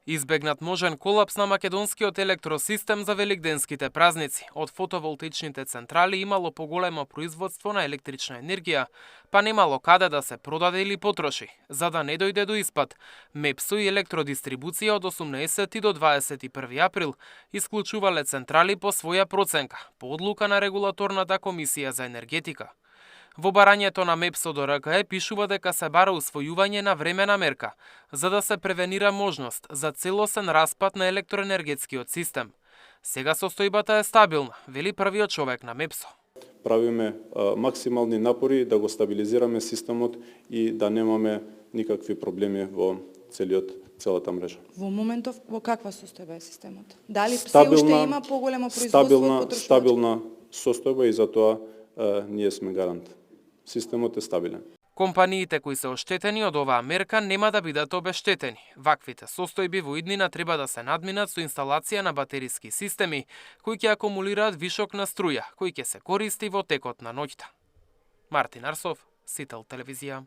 Избегнат можен колапс на македонскиот електросистем за великденските празници. Од фотоволтаичните централи имало поголемо производство на електрична енергија, па немало каде да се продаде или потроши. За да не дојде до испад, МЕПСО и електродистрибуција од 18 до 21 април исклучувале централи по своја проценка, по одлука на Регулаторната комисија за енергетика. Во барањето на МЕПСО до РКЕ пишува дека се бара усвојување на времена мерка, за да се превенира можност за целосен распад на електроенергетскиот систем. Сега состојбата е стабилна, вели првиот човек на МЕПСО. Правиме максимални напори да го стабилизираме системот и да немаме никакви проблеми во целата мрежа. Во моментов во каква состојба е системот? Дали се уште има поголемо производство од стабилна состојба и затоа ние сме гарант. Системот е стабилен. Компаниите кои се оштетени од оваа мерка нема да бидат обештетени. Ваквите состојби во иднина треба да се надминат со инсталација на батериски системи кои ќе акумулираат вишок на струја, кој ќе се користи во текот на ноќта. Мартин Арсов, Сител телевизија.